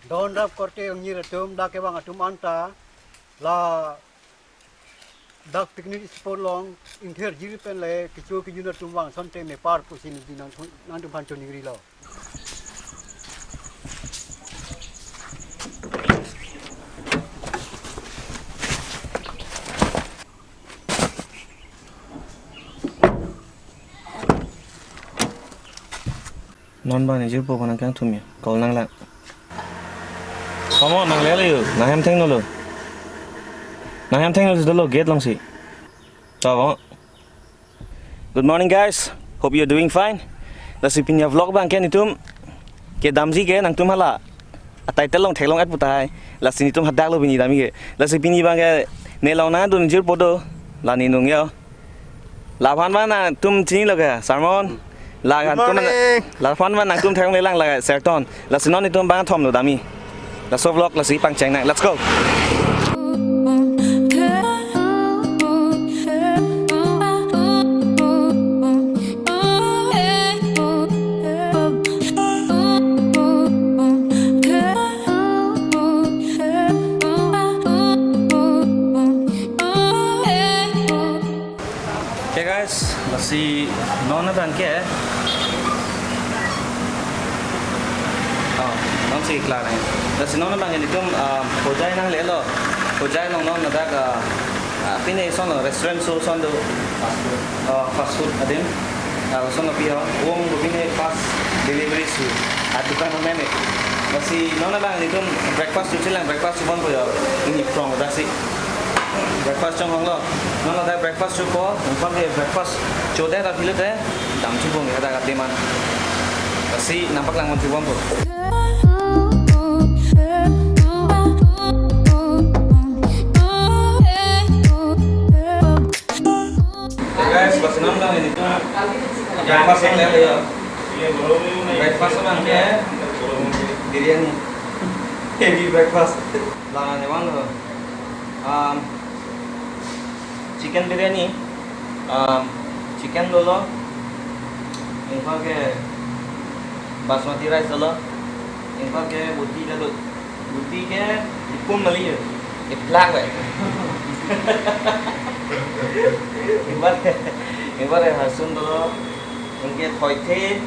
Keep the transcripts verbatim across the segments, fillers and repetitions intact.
Don rap korte ong-ir atum, dak kevang atum anta, ladak picnic spot along ingther jir pen le kecho kejun atum vang asonte mepar pusi neli nang, nangtumphan choningrilo. Non bang ni jirpo ko nangkangthum ya. Call nanglang. Come on, nanglelo yo. Nanghem thengno lo. Nanghem thengno lo gate alongsi. Tabo. Good morning, guys. Hope you're doing fine. Lasi pini a-vlog bang ke netum kedamji ke nangtum hala a-title along theklong-et pu tahai. Lasi netum hadak lo pini damji ke. Lasi pini bang ke ne along nangdun jirpo do. La ne nung yo. Laphan bang nangtum chinilo ke, Sermon. La Good nangtum, morning. Laphan bang nangtum theklonglelang la Serton. Lasi non netum bang thom lo damji. Laso vlog lasi pangcheng nang. Let's go. Okay guys, lasi non abang ke. Oh, non si klar nang. Lasi non abang ke netum, um, Hojai nanglelo. Hojai along non ladak, uh, uh, pine ason lo, restaurant ason do. Fast food. Uh, fast food adim. Uh, ason lo pi ho. Ong do pine fast delivery aso. Uh, dukan meme. Lasi non abang netum breakfast chochelang, breakfast chobompo yo. Ini prong dasi. Breakfast chonghonglo. Non ladak breakfast chopo, nangphan ke breakfast chodet aphi lote, dam chobom ya ladak adim an. Lasi nangpaklang mon chobompo. Hey guys, lasi non abang netum breakfast nanglelo ya. Breakfast abang ke biryani. Heavy breakfast. La ne vanglo. Um, chicken biryani, um, chicken dolo, anparke basmati rice dolo, anparke roti dolo, roti ke ipum mali yo, iplak bai. Anparke, anparke harsun dolo, anke thoithe,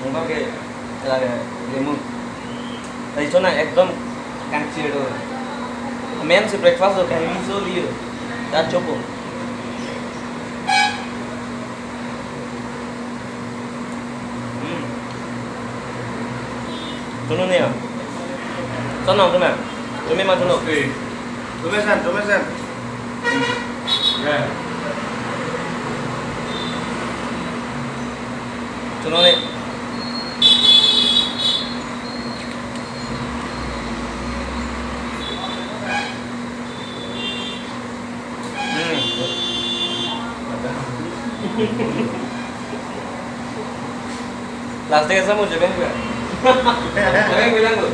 anparke lake lemon. Taichona ekdom kangchir do. Amen si breakfast do kangni so liyo. Ta chopo. Hmm. Chonong ne ya. Chonong tumi. Tumi ma chonong. Tumi san, tumi san. Chonong ne. Hmm. Plastic asamuj, jebeng ko. Jebeng bilang ko.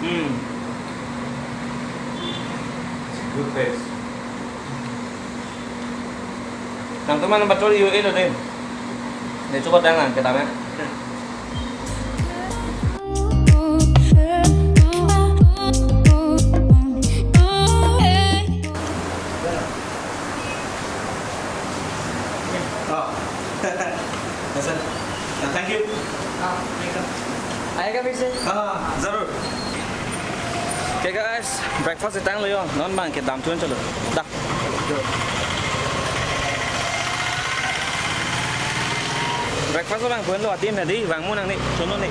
Hmm. It's a good taste. Nangtum an bachor yo elo de. Ne choba dang nang kedam ya. Ah. Yes, sir. Uh, thank you. Ah, welcome. आएगा फिर से? हाँ, हाँ, जरूर। Okay guys, breakfast tanglo yo. Non bang kedam thun cholo. Da. Breakfast bang ko-enlo adim hedi, bang mo nang ni, chonong ni.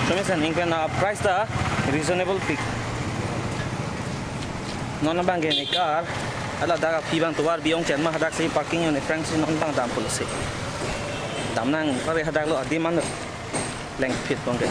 Chonong san ingpen a price ta reasonable pik. Non bang ke ne car, hala dak aphi bang tovar bi ong chen ma hadak si parking yo ne Frank si non bang dam pulo si. Dam nang kare hadak lo adim an lengphit bang ke.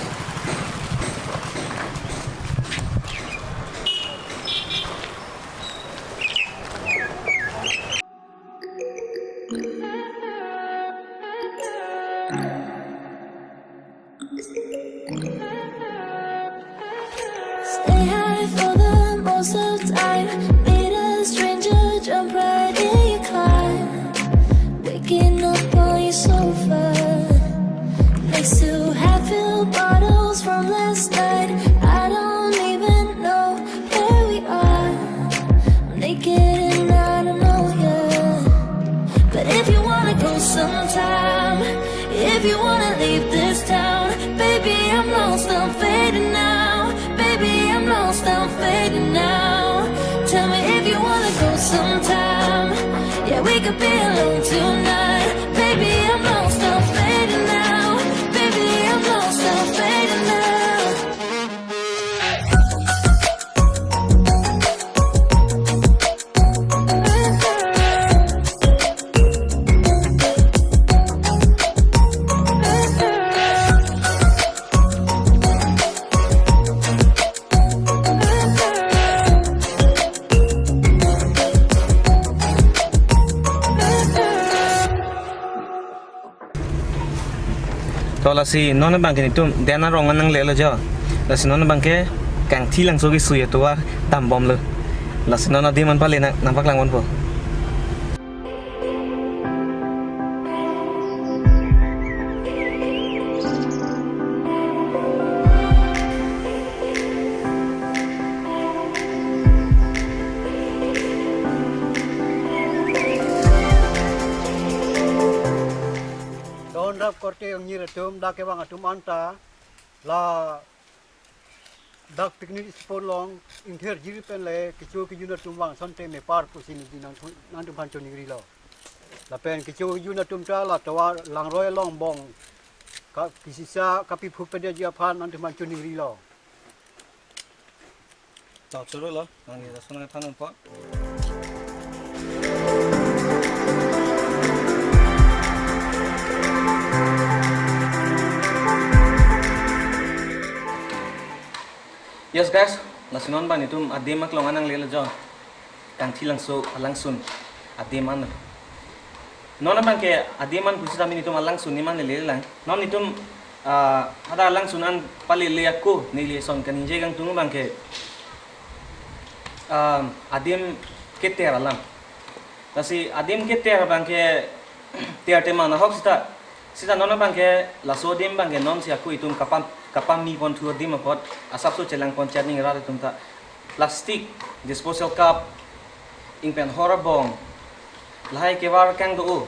Stay high for the most of time. Meet a stranger, jump right in your car. Sometime, if you wanna leave this town, baby, I'm lost, I'm fading now. Baby, I'm lost, I'm fading now. Tell me if you wanna go sometime. Yeah, we could be alone tonight. Baby, I'm lost, I'm fading now. Baby, I'm lost, I'm fading now. To lasi non abang ke netum den arong an nanglelo jo. Lasi non abang ke Kangthilangso kesui atovar dambomlo. Lasi non adim an pale nang nangpaklang ponpo. Don rap korte ong nyir atum, dak kevang atum anta, la dak picnic spot along ingther jiri pen le kecho kejun atum vang asonte mepar pusi niji nang nangtumphan choningrilo. Lapen kecho kejun atum ta la tovar langroi along bong ka kisisa kapiphuk pedeji aphan nangtumphan choningrilo. Tau choro lo, nangli lason nangthan nangpo. Yes guys, lasi non abang netum adim aklong an nanglelo jo. Kangthilangso alangsun adim an. Non abang ke adim an pusitame netum alangsun adim an lele lang. Non netum, ah, hadak alangsun an palele ako neli lason kaningje kangtung abang ke, ah, adim keter alam. Lasi adim keter abang ke ter tema nahok sita. Sita non abang ke laso adim abang ke non si ako itum kapam kapam mi pon thu adim apot asapso chelang pon chat ning rat atum ta plastic, disposal cup, ingpen hor abong, lahai kevar kang do-o,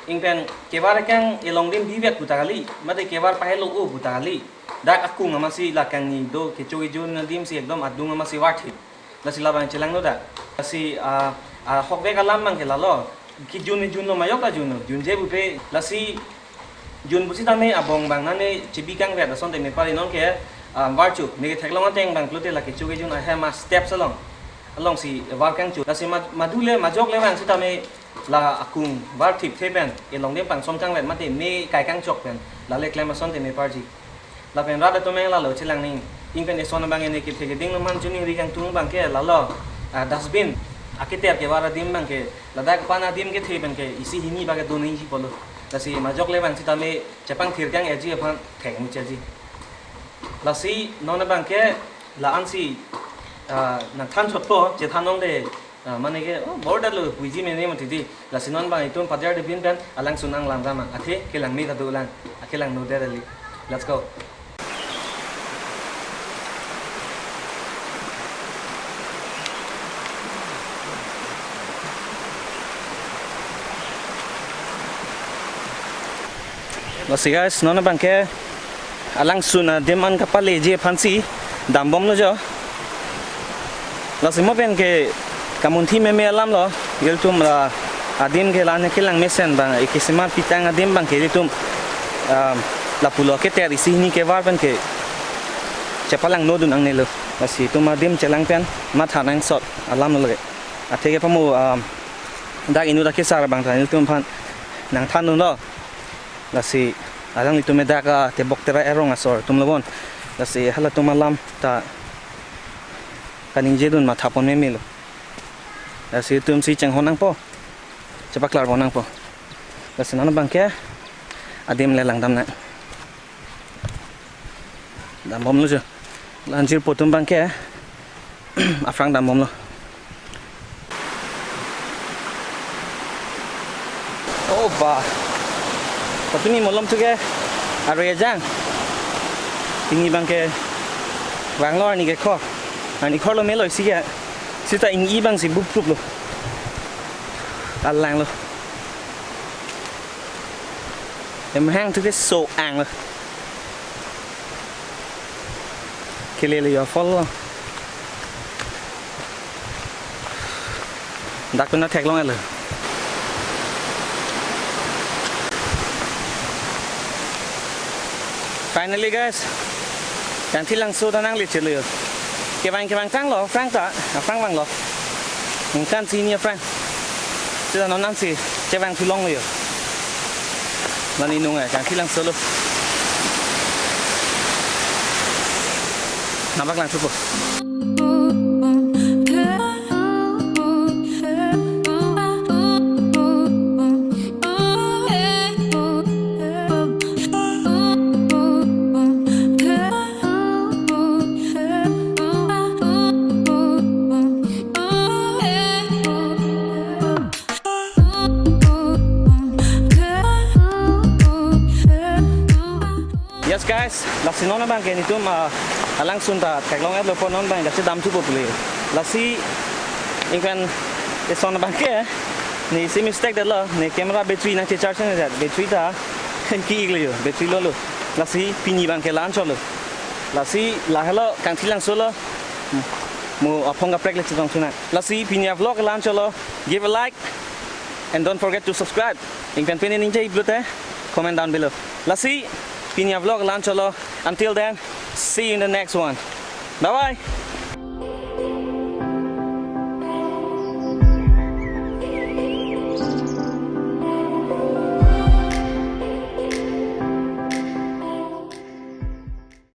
ingpen kevar kang elongdim bivek pu ta kali, mate kevar pahelo-o pu ta kali. Dak akung amatsi la kangni do kecho kejun adim si ekdom adung amatsi varthip. Lasi labang chelangno dak. Lasi, ah, ah, hokvek alam abang ke lalo. Kejun junlo majok ta junlo. Junje bupe lasi jun pusitame abong abang nane chebi kangvet asonte mepar non ke, ah, varchu. Me ketheklong ateng abang pulote la kecho kejun ahem a-steps along. Alongsi var kangchu. Lasi ma-, madule majok le abang sitame la akung varthipthe pen elongdim pangson kangvet mate me kai kangchok pen. Lale klem asonte meparji. Lapen rat atum ang lalo chelang ning. Ingpen eson abang ne kephe keding lo man chuningri kangtung abang ke lalo. Ah, dustbin. Aketer kevar adim abang ke ladak pan adim kethe pen ke isi hini abang ke dun ningji pulo. Lasi majok le abang sitame chepangthir kang-eji aphan thek muchaji. Lasi non abang ke la-ansi, ah, nangthan chotpo, chethan nong de, ah, mane ke, oh, border lo, puji mene mati di. Lasi non abang itum pajar de bin pen, alangsun nanglang rama. Athe, kelang me ta dolang. Akelang no der ali. Let's go. Lasi guys, non abang ke alangsun adim an kapaleji aphansi dambomlo jo. Lasi mo pen ke kamunthi meme alam lo, ilitum la adim ke la ne kelang mesen abang, ikisima pitang adim abang ke ilitum, ah, lapulo keter isi hini kevar pen ke chepalangno dun nangnelo. Lasi itum adim chelang pen matha nangsot alam lo lake. Athe ke pamo, ah, dak inut akesar abang ta ilitum aphan nangthan dunlo. Lasi alanglitum dak, ah, tebok terai arong asor atum lo bon. Lasi halatum alam ta kaningje dun matha pon memelo. Lasi itumsi chenghon nangpo. Chepaklar pon nangpo. Lasi non abang ke adim le langdam nang. Dambomlo jo. La-an jirpo atum abang ke aphrang dambomlo. Oh ba. Patumi malom thu ke arve jang. Pini abang ke vanglo arni kekhor. Arni khorlo melo isi ke. Sita inghi abangsi buprup lo. Alanglo. Emhang thu ke so-ang lo. Kelele yo fall lo. Dak pina theklong lo. Finally guys, Kangthilangso ta nangle chelo yo. Kevang kevang tanglo, aphrang ta, aphrang vanglo. Ningkan si ni aphrang. Sita non nangsi chevang thulong lo yo. Non inung eh, Kangthilangso lo. Nabak lang supo. Yes guys, lasi non abang ke netum, ah, alangsun ta theklong-etlo apot non abang ke si dam thupo pule. Lasi ingpen eson abang ke ne si mistake detlo, ne camera battery nangche charge nangdet, battery ta ki-ik lo yo, battery lo lo. Lasi pini abang ke la-an chotlo. Lasi lahelo Kangthilangso lo. Mo aphong kaprek le chetong thunang. Lasi pini a-vlog la-an chotlo. Give a like and don't forget to subscribe. Ingpen pini ningje iblute comment down below. Lasi pini a-vlog la-an chotlo. Until then, see you in the next one. Bye bye.